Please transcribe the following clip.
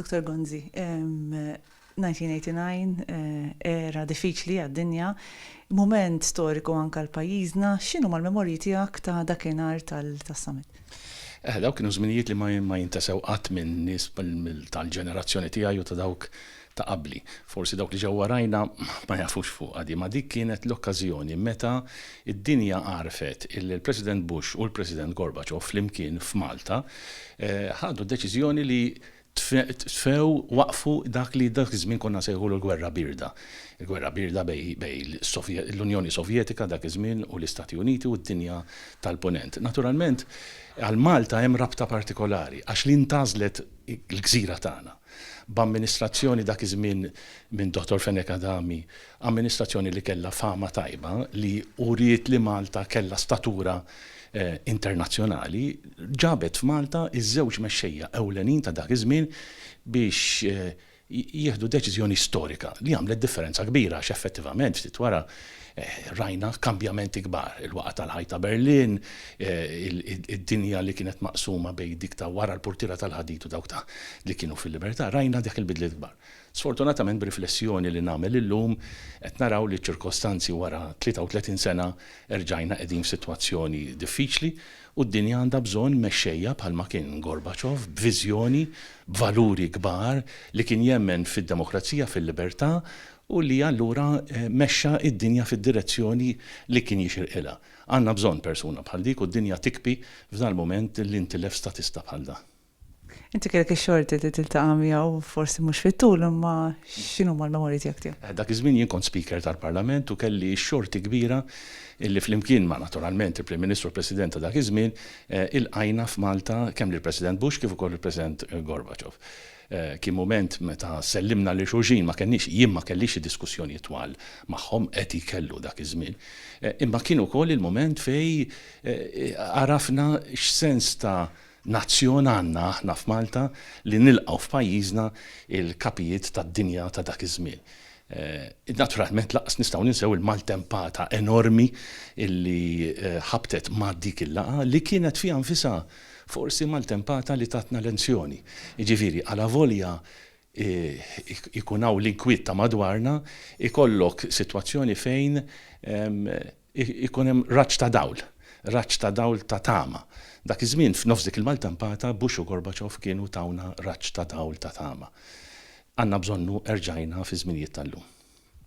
Dottor Gonzi, 1989, era diffiċli għad-dinja, mument storiku anke għal pajjiżna, x'inhuma l-memorji tiegħek ta' dakinhar tas-summit? Eh, dawk kienu żminijiet li ma jintesew qatt minn nies tal-ġenerazzjoni tiegħi u ta' dawk ta' qabli. Forsi dawk li ġew warajna ma jafux fuqha di, ma dik kienet l-okkażjoni meta d-dinja għarfet illi l-President Bush u l-President Gorbachev flimkien f'Malta ħadu deċiżjoni li tfew, waqfu dak li dak iż-żmien konna nsejħulu l-Gwerra Bierda. Il-Gwerra Bierda bejn l-Unjoni Sovjetika dak iż-żmien u l-Istati Uniti u d-dinja tal-Punent. Naturalment, għal Malta hemm rabta partikolari għax li ntgħażlet il-gżira tagħna b'amministrazzjoni dak iż-żmien minn Dottor Fenech Adami, amministrazzjoni li kellha fama tajba li uriet li Malta kellha statura internazzjonali, ġabet f'Malta ż-żewġ mexxejja ewlenin ta' dak iż-żmien biex jieħdu deċiżjoni storika li għamlet differenza kbira għax effettivament ftit wara rajna kambjamenti kbar, il-waqgħa tal-ħajt ta' Berlin, id-dinja li kienet maqsuma bejn dik ta' wara l-purtiera tal-ħadid u dawk ta' li kienu fil-libertà, rajna dak il-bidliet kbar. Sfortunatament b'riflessjoni li nagħmel illum qed naraw li ċ-ċirkostanzi wara 33 sena erġajna qegħdin f'sitwazzjoni diffiċli u d-dinja għandha bżonn mexxejja bħalma kien Gorbachev b'viżjoni, b'valuri kbar li kien jemmen fid-demokrazija, fil-libertà u li allura mexxa d-dinja fid-direzzjoni li kien jixirqilha. Għandna bżonn persuna bħal dik u d-dinja tikbi f'dal-mument li ntilef statista bħal dan. Inti kellek ix-xorti li tiltaqa' miegħu forsi mhux fit-tul imma x'inhuma l-memorji tiegħek tiegħu? Dak iż-żmien jien kont Speaker tal-Parlament u kelli x-xorti kbira illi flimkien ma' naturalment il-Prim Ministru u l-President ta' dak iż-żmien ilqajna f'Malta kemm lill-President Bush kif ukoll lill-President Gorbachev. Kien mument meta sellimna lil xulxin, ma kenniex, jien ma kellix xi diskussjonijiet twal magħhom, Eti kellu dak iż-żmien. Imma kien ukoll il-mument fejn għarafna x'sens ta' nazzjon għandna aħna f'Malta li nilqgħu f'pajjiżna l-kapijiet tad-dinja ta' dak iż-żmien. Naturalment lanqas nistgħu ninsew il-maltempata enormi li ħabtet ma' dik il-laqgħa li kienet fiha nfisha forsi maltempata li tatna lenzjoni. Jiġifieri alavolja ikun hawn l-inkwiet ta' madwarna, ikollok sitwazzjoni fejn ikun hemm raġġ ta' dawl, raġġ ta' dawl ta' tama. Dak iż-żmien, f'nofs dik il-maltempata, Bush u Gorbachev kienu tawna raġġ ta' dawl ta' tama. Għandna bżonnu erġajna fiż-żminijiet tal-lum.